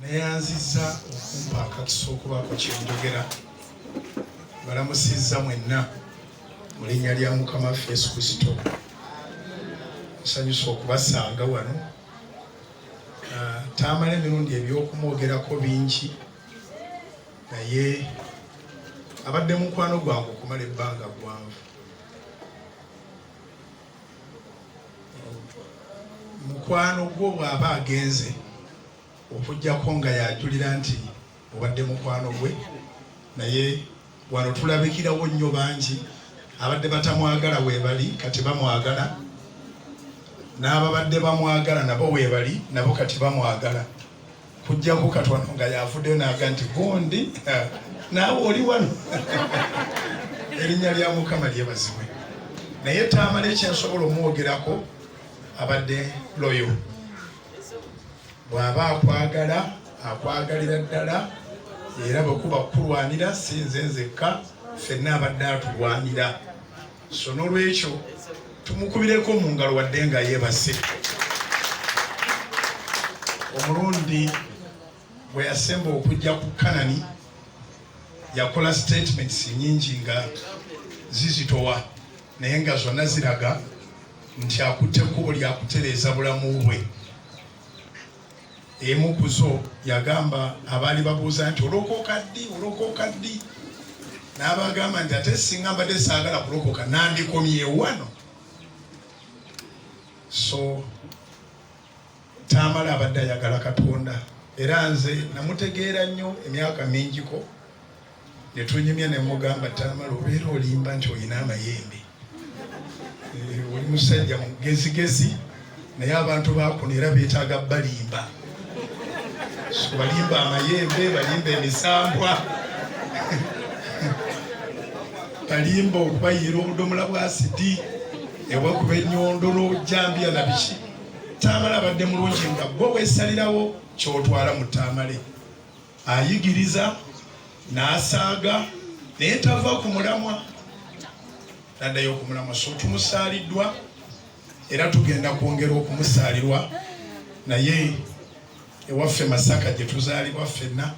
Neyanzizza okumpa akakisa okubaako kyenjogera. Balamusizza mwenna mu linnya lya Mukama waffe Yesu Kristo. Nsanyusa okubasanga wano. Ah, Tamala emirundi ebyokumwogerako bingi naye abadde mukwano gwange okumala ebbanga ggwanvu. Mukwano gwo bw'aba agenze okujjako nga yajulira nti obadde mukwano gwe, naye wano tulabikirawo nnyo bangi abadde batamwagala weebali kati bamwagala, n'ababadde bamwagala nabo weebali nabo kati bamwagala, kujjako katono nga yavuddeyo naga nti gundi naawe oli wano. Erinnya lya Mukama lyebazibwe. Naye Tamale ekyensobola omwogerako, abadde loyo. Bw'aba akwagala akwagalira ddala, era bwe kuba kukulwanira si nze nzekka, ffenna abadde atulwanira. So n'olwekyo tumukubireko mu ngalo wadde nga yeebase. Omulundi bwe yasemba okujja ku Kanani yakola statements nyingi nga zizitowa, naye nga zonna ziraga nti akutte ekkubo lyakutereeza bulamu bwe. Emu ku zo yagamba abaali babuuza nti olokoka ddi, olokoka ddi, n'abagamba nti ate singa mbadde saagala kulokoka nandikomyewo wano. So Tamale abadde ayagala Katonda, era nze namutegeera nnyo emyaka mingiko ne tunyumya ne mugamba, Tamale obeera olimba nti olina amayembe, oli musajja mugezigezi, naye abantu bakuno era beetaaga balimba. So balimba amayembe, balimba emisambwa, balimba okubayiira obudomola bwa asidi, ewakuba ennyondo n'ojambiya na biki. Tamale abadde mulungi nga gwe weesalirawo ky'otwala mu Tamale. Ayigiriza n'asaaga naye tava ku mulamwa, naddayo ku mulamwa. So tumusaaliddwa era tugenda kwongera okumusaalirwa, naye ewaffe Masaka gye tuzaalibwa ffenna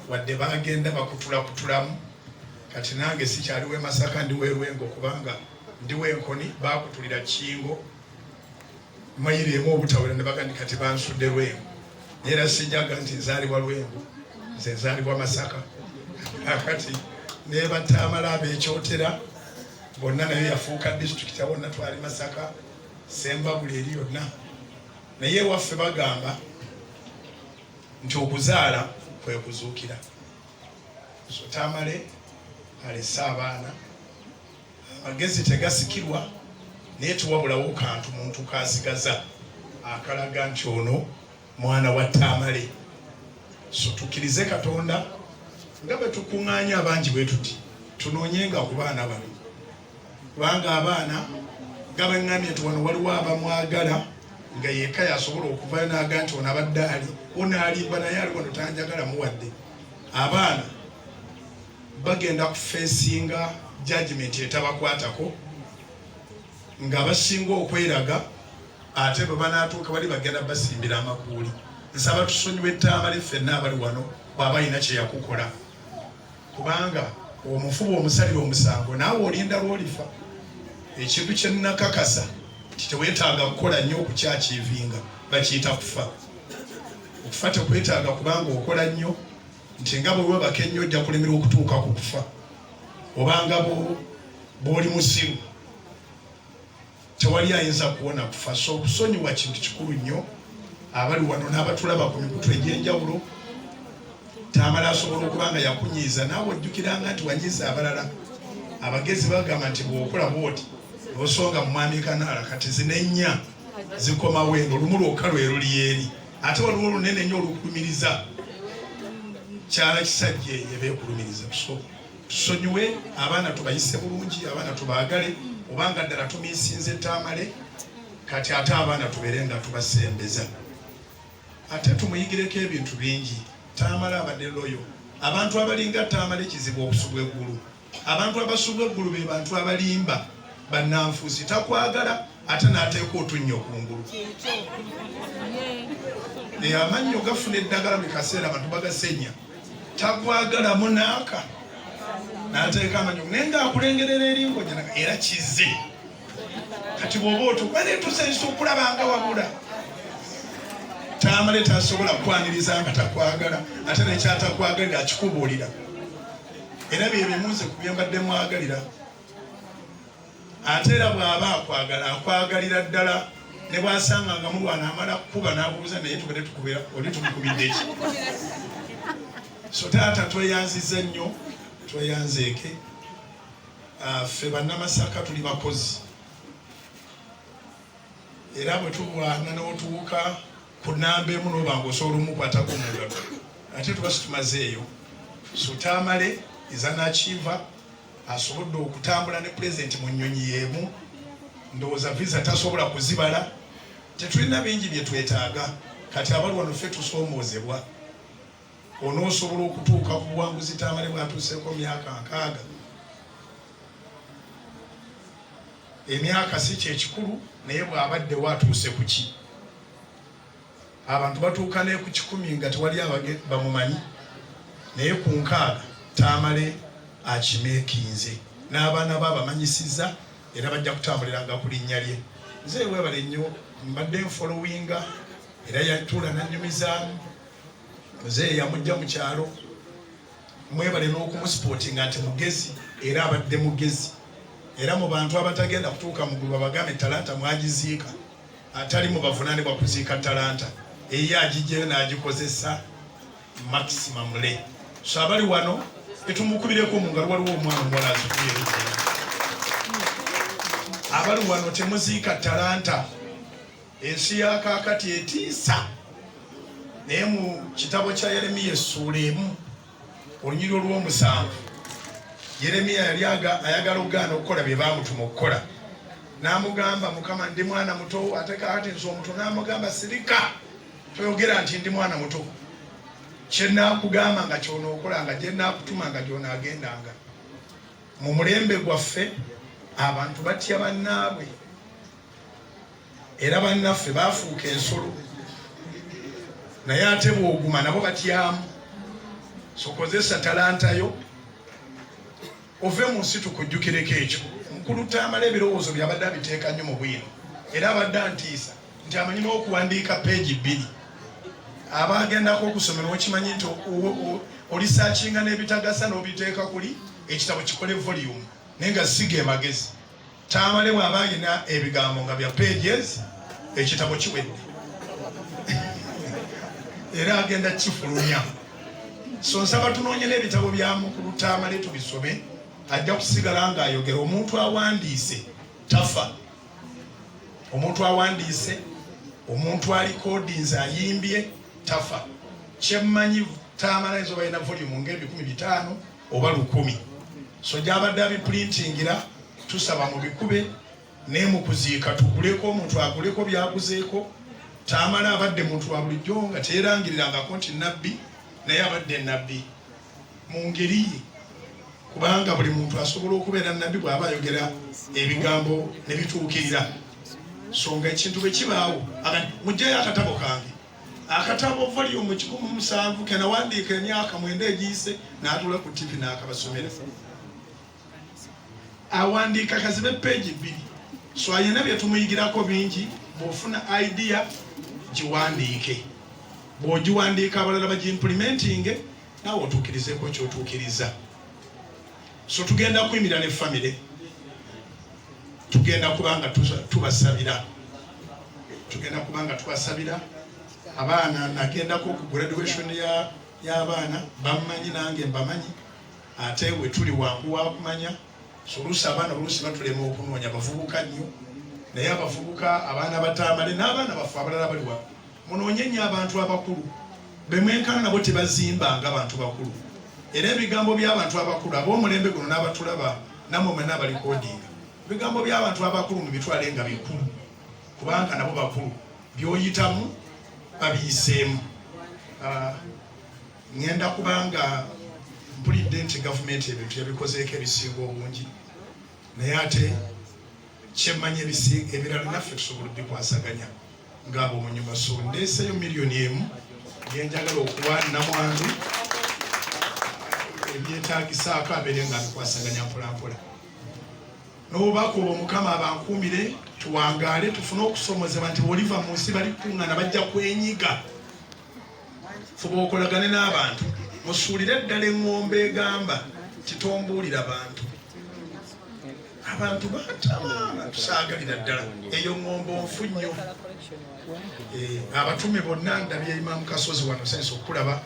wadde bagenda bakutulakutulamu, kati nange sikyaliwo e Masaka, ndi w'e Lwengo kubanga ndi w'Enkoni, baakutulira Kingo mayiro emu obutawera ne bagandi kati bansudde Lwengo, naye era sijaga nti nzaalibwa Lwengo, nze nzaalibwa Masaka. Akati nebatamala abekyotera bonna nayo yafuuka disitulikiti, wonna twali Masaka, Sembabule eri yonna, naye ewaffe bagamba nti okuzaala kwe kuzuukira. So Tamale alese abaana, amagezi tegasikirwa, naye tewabulawo kantu muntu kasigaza akalaga nti ono mwana wa Tamale. So tukkirize Katonda nga bwe tukuŋŋaanya abangi bwe tuti, tunoonyenga ku baana bano, kubanga abaana nga bwe ŋŋambye nti wano waliwo abamwagala nga yekka yasobola okuvayo n'aga nti ono abadde ali ono alimba naye ali wano tanjagala muwadde. Abaana bagenda kufeesinga judgment etabakwatako nga basinga okweraga, ate bwe banaatuuka bali bagenda basimbira amakuuli. Nsaba tusonyiwe Tamale ffenna abali wano bw'aba alina kye yakukola, kubanga omufu bw'omusalira omusango naawe olinda lw'olifa. Ekintu kye nnakakasa nti teweetaaga kukola nnyo okukyakiivinga bakiyita kufa. Okufa tekwetaaga kubanga okola nnyo, nti nga bwe weebaka ennyo ojja kulemerwa okutuuka ku kufa, obanga bw'oli musiru tewali ayinza kuwona kufa. So okusonyiwa kintu kikulu nnyo. Abali wano n'abatulaba ku mikutu egy'enjawulo, Tamale asobola okuba nga yakunyiiza, naawe ojjukiranga nti wanyiiza abalala. Abagezi bagamba nti bw'okola bw'oti n'osonga mu mwami Kanaala, kati zino ennya zikomawo eno, olumu lwokka lwe luli eri, ate waliwo olunene nnyo olukulumiriza kyala kisajja eyo eba ekulumiriza. So tusonyiwe abaana, tubayise bulungi, abaana tubaagale, obanga ddala tumiisinze Tamale, kati ate abaana tubeere nga tubasembeza, ate tumuyigireko ebintu bingi. Tamale abadde loyo. Abantu abalinga Tamale kizibu okusubwa eggulu. Abantu abasubwa eggulu be bantu abalimba bannanfuusi, takwagala ate n'ateeka otunnyo kungulu. Amannyo gafuna eddagala buli kaseera, abantu bagasenya. Takwagalamu naaka n'ateeka amannyo naye ng'akulengerera eringonya era kizze. Kati bw'oba otuuka naye tusanyusa okulaba nga wabula Tamale tasobola kukwaniriza nga takwagala, ate nekyatakwagalira akikubuulira. Era bye bimu nze ku bye mbadde mwagalira. Ate era bw'aba akwagala akwagalira ddala, ne bw'asanga nga mulwana amala kukuba n'abuuza naye tubadde tukubira oli tumukubidde ki? So taata tweyanziza nnyo, tweyanzeeke. Ffe Bannamasaka tuli bakozi, era bwe tulwana n'otuuka ku namba emu n'oba ng'osobola omukwatako mu ngalo, ate tuba situmazeeyo. So Tamale is an achiever, asobodde okutambula ne pulezidenti mu nnyonyi y'emu, ndowooza visa tasobola kuzibala. Tetulina bingi bye twetaaga, kati abali wano ffe tusoomoozebwa. Onoosobola okutuuka ku buwanguzi Tamale bw'atuuseeko myaka 60? Emyaka si kyekikulu, naye bw'abaddewo atuuse ku ki? Abantu batuuka ne ku 100 nga tewali bamumanyi, naye ku 60 Tamale akimeekinze n'abaana be abamanyisizza, era bajja kutambuliranga ku linnya lye. Nze weebale nnyo, mbadde nfolowinga era yatuula n'annyumizaamu. Nze yamujja mu kyalo, mwebale n'okumusupportinga nti mugezi, era abadde mugezi. Era mu bantu abatagenda kutuuka mu ggulu babagambe talanta mwagiziika, atali mu bavunaanibwa kuziika talanta eyo agijjayo n'agikozesa maximum le. So abali wano etumukubireko mu ngalo, waliwo omwana omuwala azikubye. Abali wano temuziika talanta. Ensi ya kaakati etiisa, naye mu kitabo kya Yeremiya essuula 1 olunyiriri olw'omusanvu, Yeremiya yali ayagala okugaana okukola bye baamutuma okukola, n'amugamba, Mukama, ndi mwana muto, ate kaakati nze omuto. N'amugamba, sirika, toyogera nti ndi mwana muto. Kye naakugamba nga ky'onookolanga, gye naakutuma nga gy'onaagendanga. Mu mulembe gwaffe abantu batya bannaabwe, era bannaffe baafuuka ensolo, naye ate bw'oguma nabo batyamu. So kozesa talanta yo ove mu nsi tukujjukireko ekyo. Mukulu Tamala ebirowoozo byabadde abiteeka nnyo mu bwino, era abadde antiisa nti amanyi n'okuwandiika peegi 2. Abagendako okusomera okimanyi nti olisakinga n'ebitagasa n'obiteeka kuli ekitabo kikole volume, naye nga si ge magezi. Tamale bw'aba alina ebigambo nga bya pages, ekitabo kiwedde era agenda kifulumya. So nsaba tunoonye n'ebitabo bya mukulu Tamale tubisome, ajja kusigala ng'ayogera. Omuntu awandiise tafa, omuntu awandiise, omuntu alikodinze, ayimbye tafa. Kyemmanyi Tamale ezo balina volume ng'ebikumi 5 oba 1000, so gyabadde abiprintingira tusaba mubikube naye mu kuziika tuguleko, omuntu aguleko byaguzeeko. Tamale abadde muntu wa bulijjo nga teyerangirirangako nti nabbi, naye abadde nabbi mu ngeri ye, kubanga buli muntu asobola okubeera nabbi bw'aba ayogera ebigambo ne bituukirira. So nga ekintu bwe kibaawo, mugjayo akatabo kange, akatabo volume 107 kenawandiika emyaka 9 egiyise, n'atuula ku TV n'akabasomera. Awandiika kazibe peegi 2, so ayina bye tumuyigirako bingi. Bw'ofuna idea giwandiike, bw'ogiwandiika abalala bagiimplementinge, naawe otuukirizeeko kyotuukiriza. So tugenda kuyimira ne famire, tugenda kubanga tubasabira, tugenda kubanga tubasabira. Abaana nagendako ku graduation y'abaana, bammanyi nange mbamanyi, ate we tuli wangu wakumanya. So oluusi abaana oluusi batulema okunoonya, bavubuka nnyo, naye abavubuka, abaana batamale n'abaana baffe abalala bali wano, munoonye nnyo abantu abakulu bemwenkana nabo. Tebazimba nga bantu bakulu, era ebigambo by'abantu abakulu ab'omulembe guno n'abatulaba nammwe mwenna abalikodinga, ebigambo by'abantu abakulu mubitwale nga bikulu, kubanga nabo bakulu, by'oyitamu babiyiseemu. Ŋŋenda kubanga mpulidde nti gavumenti ebintu yabikozeeko ebisinga obungi, naye ate kyemmanyi ebirala naffe tusobola obikwasaganya. Ng'ab'omunyumba, so ndeeseyo 1 million gyenjagala okuwa namwandu ebyetaagisaako, abeere nga abikwasaganya mpolampola n'obubaka obwo. Mukama abankuumire, tuwangaale, tufune okusomozebwa nti bwoliva mu nsi balikuŋŋana, bajja kwenyiga. Fuba okolagane n'abantu, musuulire eddala eŋŋombe egamba titombuulira bantu. Abantu bantama, abantu saagalira ddala eyo ŋŋombe nfu nnyo. Abatume bonna ndabye Imaamu Kasozi wano, sense okulaba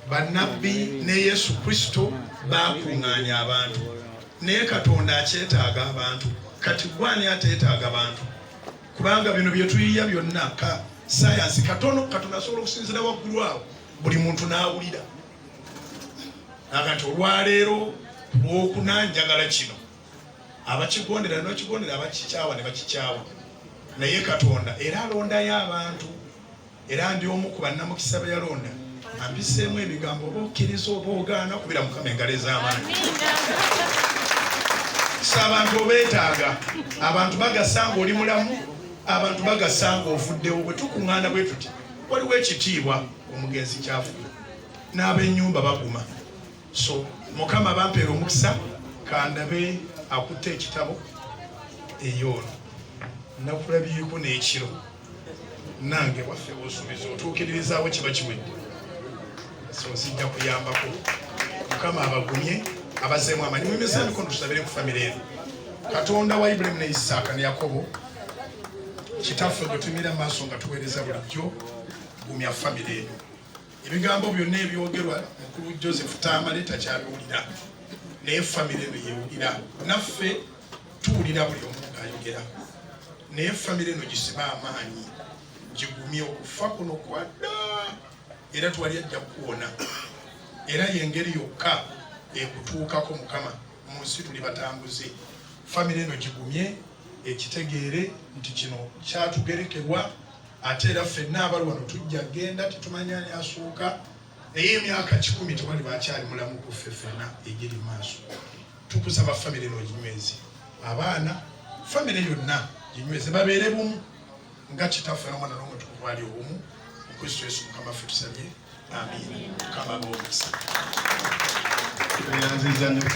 bannabbi ne Yesu Kristo bakuŋŋaanya abantu, naye Katonda akyetaaga abantu. Kati gwani ateetaaga bantu? Kubanga bino bye tuyiya byonna ka sayansi katono. Katonda asobola okusinzira waggulu awo buli muntu n'awulira aga nti olwaleero lwokuna njagala kino, abakigondera ne bakigondera, abakikyawa ne bakikyawa. Naye Katonda era alondayo abantu, era ndi omu ku bannamukisa be yalonda. Ampiseemu ebigambo, oba okkiriza oba ogaana, kubira Mukama engalo ez'amaanyi. So abantu obeetaaga, abantu bagasa nga oli mulamu, abantu bagasa nga ovuddewo. Bwe tukuŋŋaana bwe tuti, waliwo ekitiibwa omugenzi kyafuna n'ab'ennyumba baguma. So Mukama bampeera omukisa. Kandabe akutte ekitabo eyoono, nakulabyeko n'ekiro nange waffe osuubiza otuukiririzaawo, kiba kiwedde. So nzijja kuyambako. Mukama abagumye, abazeemu amaanyi. Muyimize emikono, tusabire ku famire eno. Katonda wa Ibulayimu ne Isaaka ne Yakobo, Kitaffe gwe tumira maaso nga tuweereza bulijjo, gumya famire eno. Ebigambo byonna ebyogerwa mukulu Joseph Tamale takyabiwulira, naye famire eno yewulira. Naffe tuwulira buli omu ng'ayogera, naye famire eno gisibe amaanyi, gigumye. Okufa kuno kwadda, era twali ajja kukuwona, era yengeri yokka ekutuukako. Mukama, mu nsi tuli batambuze. Famire eno gigumye, ekitegeere nti kino kyatugerekebwa, ate era ffenna abali wano tujja genda, tetumanyi ani asooka, naye emyaka 100 tewali bakyali mulamu ku ffe ffenna egiri mu maaso. Tukusaba famire eno oginyweze, abaana, famire yonna ginyweze, babeere bumu nga Kitaffe n'Omwana n'Omutukuvu ali obumu. Mu Kristo Yesu Mukama ffe tusabye, amiina. Mukama abawe omukisa. Tweyanziza nnyo.